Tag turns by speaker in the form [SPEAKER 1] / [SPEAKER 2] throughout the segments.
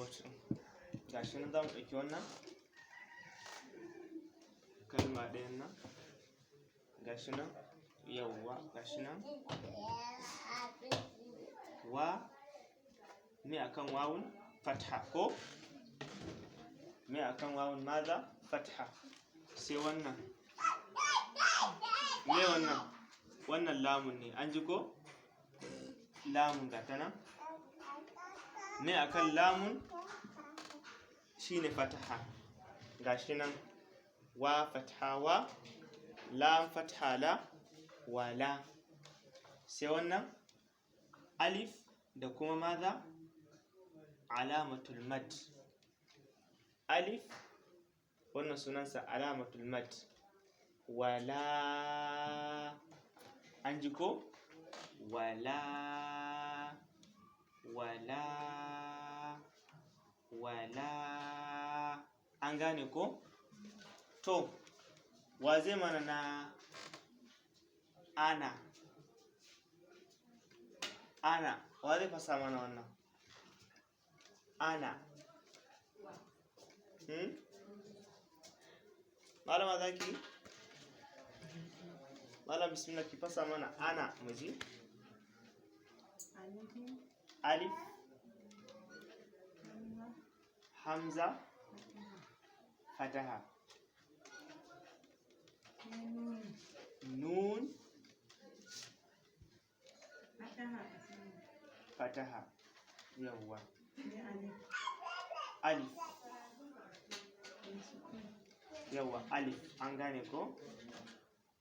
[SPEAKER 1] Watch ɗin. Gashi nan, za mu ɗauki wannan kalma ɗayan nan. Gashi nan, yawwa, gashi nan. Wa, me akan wawun? Fatha ko? Me akan wawun? Maza? Fatha. Sai wannan. Me wannan? Wannan lamun ne, an ji ko? Lamun ga ta nan. Me akan lamun? Shine fataha. Gashi nan. Wa fatha wa, lam fatha la, wala. Sai wannan alif da kuma maza? Alamatul mad. Alif, wannan sunansa alamatul mad. Wala, an ji ko? Wala, wala, wala, an gane ko? To, wa zai mana na ana? Ana, wa zai fasa mana wannan ana? Malama zaki? Malam, bismillah, ki fasa mana ana mu ji. Alif, hamza fataha, nun fataha, yawwa, alif, yawwa, alif, an gane ko?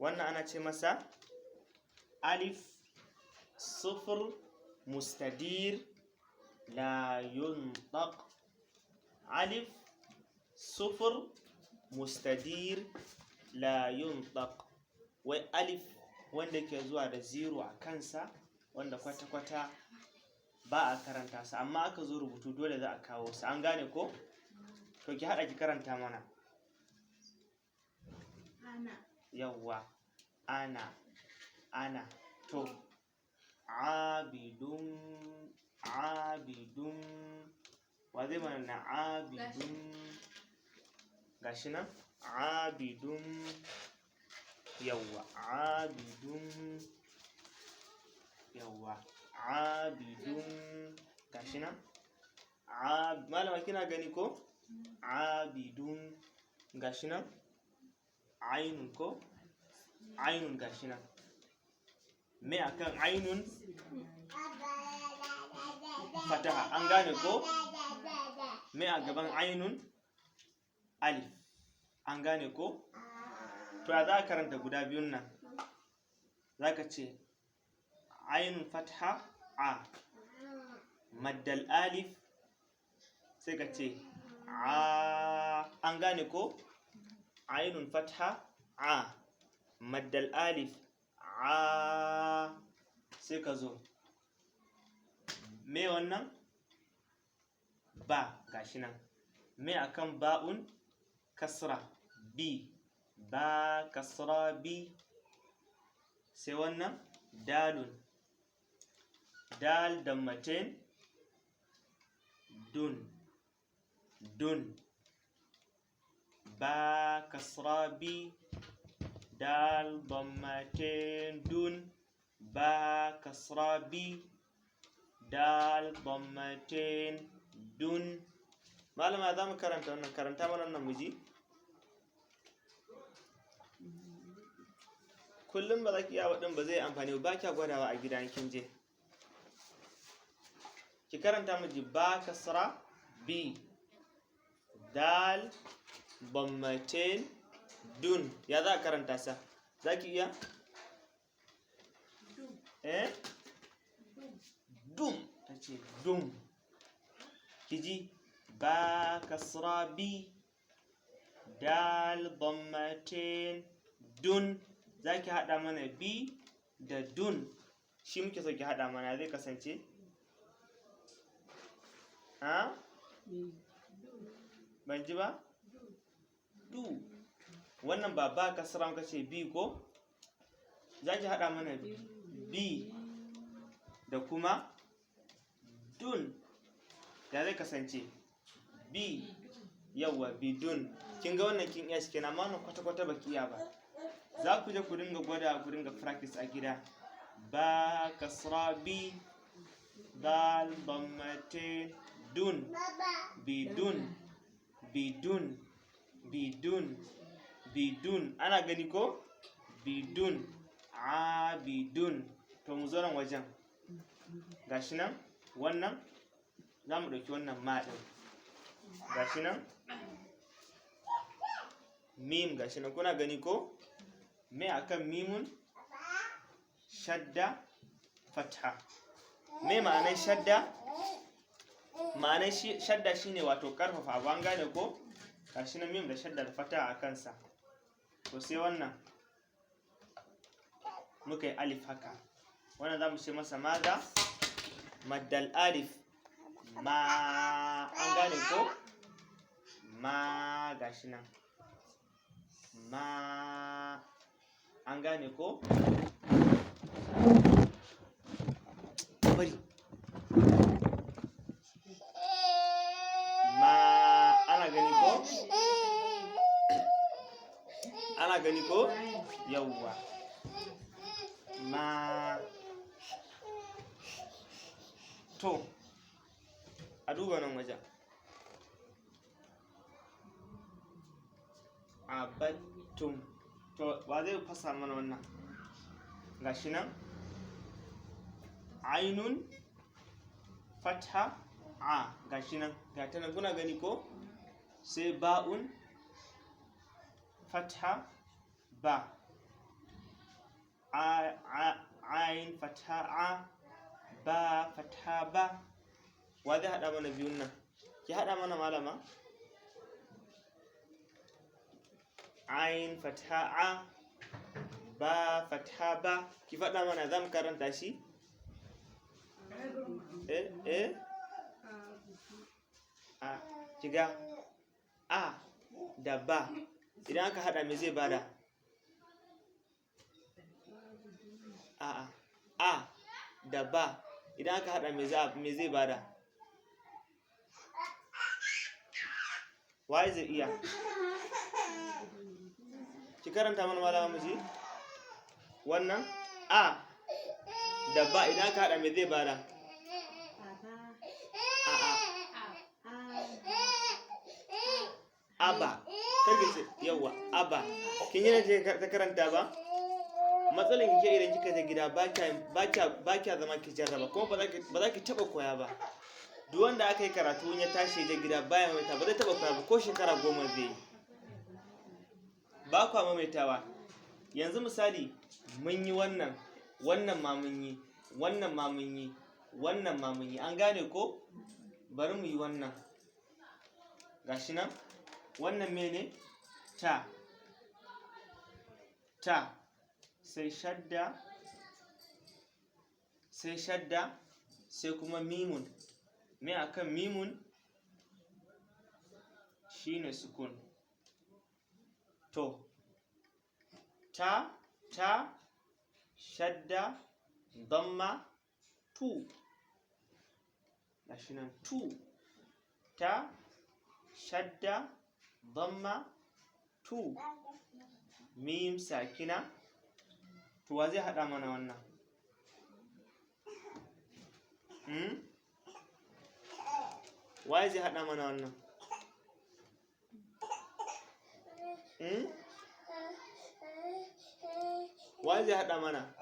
[SPEAKER 1] Wannan ana ce masa alif sufur mustadir la yuntaq. Alif sufur mustadir la yuntaq, wai alif wanda ke zuwa da zero a kansa, wanda kwata-kwata ba a karanta sa, amma aka zo rubutu dole za a kawo sa, an gane ko? To, ki haɗa ki karanta mana.
[SPEAKER 2] Ana.
[SPEAKER 1] Yawwa, ana, ana. To, abidun, abidun, wa zai mana na abidun? Gashi nan, abidun, yawwa, abidun, yawwa, abidun, gashi nan. Malama, kina gani ko? Abidun, gashi nan. Ainun ko? Ainun, gashi nan. Me akan ainun? Fataha, an gane ko? Me a gaban ainun? Alif, an gane ko? To, ya za a karanta guda biyun nan? Za ka ce ainun fatha a, maddal alif, sai ka ce a, an gane ko? Ainun fatha a, maddal alif a, sai ka zo. Me wannan? Ba, gashi nan. Me akan ba'un? Kasra, bi, ba kasra bi. Sai wannan dalun, dal dammatain dun, dun, ba kasra bi, dal dammatain dun, ba kasra bi, dal dammatain dun. Malama, za mu karanta wannan? Karanta mana wannan mu ji. Kullum ba za ki iya waɗin ba, zai amfani ba kya gwadawa a gida kin je. Ki karanta mu ji. Ba kasra bi, dal dammatain dun, ya za a karanta sa? Za ki iya? Eh, dum, ta ce dum. Ki ji, ba kasra bi, dal dammatain dun. Za ki haɗa mana bi da dun, shi muke so ki haɗa mana, zai kasance ha? Ban ji ba. Du, wannan ba ba kasra muka ce bi ko? Za ki haɗa mana bi da kuma dun, ya zai kasance? Bi, yawa, bidun. Kin ga wannan kin iya shi kenan, amma wannan kwata-kwata baki iya ba. Za ku je ku dinga gwada, ku dinga practice a gida. Ba kasra bi, dal dammate, dun, bidun, bidun, bidun, bidun. Ana gani ko? Bidun, abidun. To mu zo nan wajen. Gashi nan, wannan za mu ɗauki wannan ma ɗin. Gashi nan, mim gashi nan, kuna gani ko? Me akan mimun? Shadda fatha. Me ma'anar shadda? Ma'anar shadda shine wato karfafa abu, an gane ko? Gashi nan mim da shadda da fata a kansa. To sai wannan muka yi alif haka. Wannan za mu ce masa maza? Maddal alif. Ma, an gane ko? Ma gashi nan. Ma, an gane ko? Bari. Ma, ana gani ko? Ana gani ko? Yawwa. Ma. To, a duba nan wajen. Abattum. To, wa zai fasa mana wannan? Gashi nan. Ainun fatha a, gashi nan, ga ta nan, kuna gani ko? Sai ba'un fatha ba. A, a, ain fatha a, ba fatha ba. Wa zai haɗa mana biyun nan? Ki haɗa mana malama. Ain fatha a, ba fatha ba. Ki faɗa mana, za mu karanta shi. Eh, eh? A, kiga a da ba idan aka haɗa me zai bada? A, a da ba idan aka haɗa me zai bada? Waye zai iya? Ki karanta mana malama mu ji. Wannan a da ba idan aka haɗa me zai bada? A, a. Aba. Karki ce yawa aba. Kin yi ce ta karanta ba? Matsalan ki idan kika je gida ba kya zama ki jarraba, kuma ba za ki taɓa koya ba. Duk wanda aka yi karatu in ya tashi je gida baya maimaita, ba zai taɓa koya ba ko shekara 10 zai yi. Ba kwa maimaitawa. Yanzu misali mun yi wannan, wannan ma mun yi, wannan ma mun yi, wannan ma mun yi. An gane ko? Bari mu yi wannan. Gashi nan. Wannan mene? Ta. Ta. Sai shadda, sai shadda, sai kuma mimun. Me akan mimun? Shine sukun. To, ta, ta, shadda, damma, tu. Gashi nan tu. Ta, shadda, damma, tu. Mim sakina. To wa zai haɗa mana wannan? Waye zai haɗa mana wannan? Waye zai haɗa mana?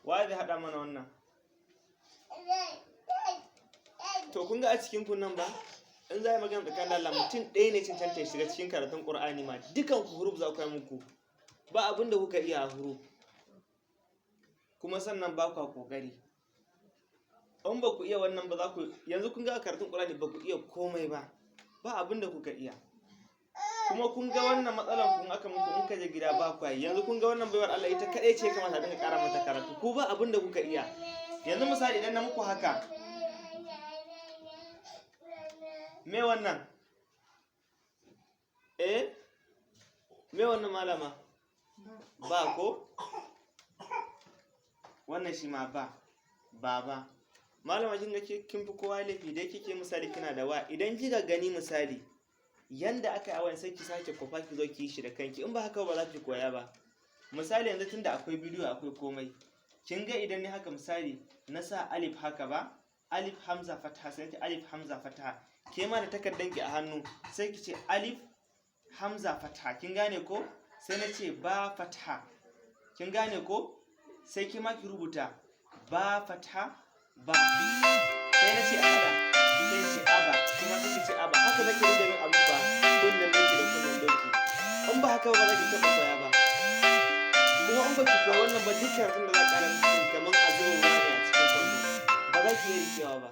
[SPEAKER 1] Waye zai haɗa mana wannan? To kun ga a cikin kun nan ba? In za a yi magana tsakanin Allah, mutum ɗaya ne cancanta ya shiga cikin karatun Ƙur'ani ma, dukan ku huruf za ku yi muku. Ba abin da kuka iya a huruf. Kuma sannan ba ku ƙoƙari. In ba ku iya wannan ba za ku, yanzu kun ga a karatun Ƙur'ani ba ku iya komai ba. Ba abin da kuka iya. Kuma kun ga wannan matsalan kun aka muku in ka je gida ba ku yi. Yanzu kun ga wannan baiwar Allah ita kaɗai ce kamata a dinga ƙara mata karatu. Ku ba abin da kuka iya. Yanzu misali idan na muku haka. Me wannan? Eh? Me wannan malama? Ba ko? Wannan shi ma ba, baba. Malama, kin ga kin fi kowa laifi dai. Kike misali kina da wa, idan kika gani misali yanda aka yi a wayan, sai ki sake kwafa, ki zo ki yi shi da kanki. In ba haka ba, za ki koya ba. Misali yanzu, tunda akwai bidiyo, akwai komai, kin ga idan ni haka misali na sa alif haka ba, alif hamza fatha, sai ki alif hamza fatha. Ke ma da takardanki a hannu, sai ki ce alif hamza fatha. Kin gane ko? Sai na ce ba fatha. Kin gane ko? Sai ki ma ki rubuta ba fatha ba. Sai na ce a hada, sai ce aba, kuma sai ki ce aba. Haka zaki ringa yin abu ba kunnen doki da kunnen doki. In ba haka ba, za ki taɓa koya ba. Kuma in ba ki koya wannan ba, duk karatun da za ka ƙara miki kamar a zuba ruwa ne a cikin kwando, ba za ki iya rikewa ba.